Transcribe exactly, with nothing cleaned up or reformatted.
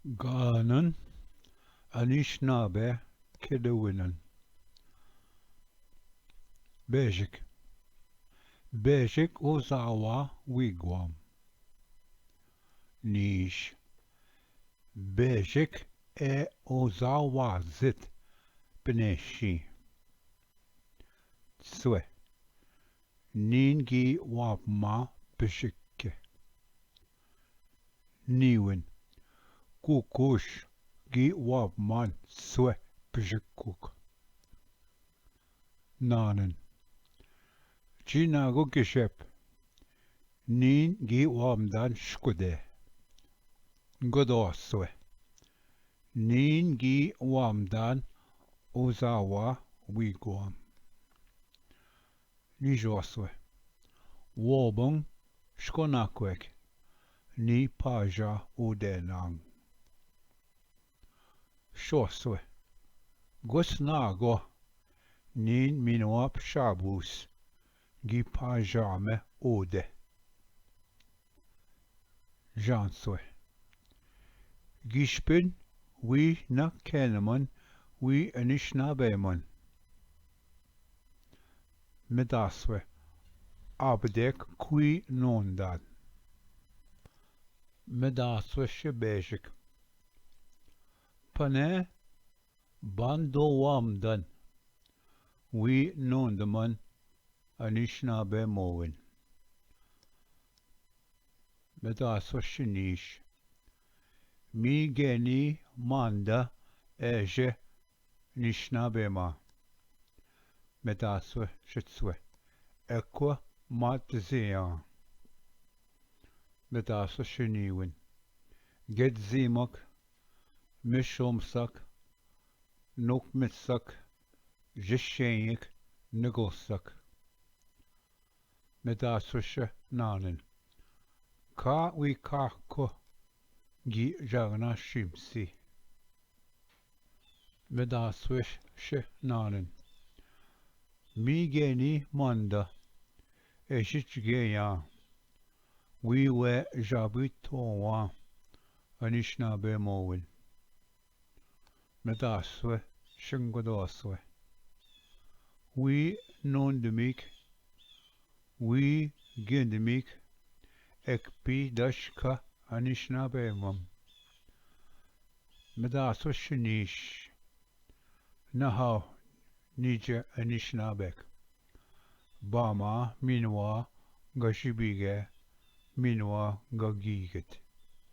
गानन अनिशनाबे खेडविनन। बेजिक। बेजिक ओजावा वीगवाम। नीश। बेजिक ए ओजावा जित पनेशी। स्वे। नीन गी वापमा पिशिक्के। नीविन। कुकुश गी वापमान स्वे पिशिक्कुक। नानन। चिनागो किशेप। नीन गी वामदान शुकुदे। गदो स्वे। नीन गी वामदान ओजावा वीगवाम। निजो स्वे। वोबंग शुकोनाक्वेक। नी पाजा उदेनांग। शो स्वे। गुस नागो। नीन मिनवाप शाबूस। गी पाजा में उदे। जान स्वे। गिशपिन वी न खेनमन वी अनिशनाबेमन। मेदास्वे। आबदेक कुई नोंदान। मेदास्वे शे बेजिक। पने बांदो वामदन। वी नोंदमन अनिशनाबे मोविन। मेदास्वे शे नीश। मी गेनी मांदा एजे निशनाबे मा। मेदास्वे शे स्वे। एक्व मात जिया। मेदास्वे शे नीविन। गेद जीमक, मिशोमसक, नुकमित्सक, जिशेयक, निगोसक। मेदास्वे शे नानन। का वी का को गी जागना शिमसी। मेदास्वे शे नानन। मी गेनी मांदा। एशिच गेया। वी वे जाबी तोवा। अनिशनाबे मोविन। मेदास्वे शे गदोस्वे। वी नोंदमिक। वी गेंदमिक। एक पी दश का अनिशनाबे मम। मेदास्वे शे नीश। नहाव निजे अनिशनाबेक। बामा मिनवा गशिबीगे मिनवा गगीगत।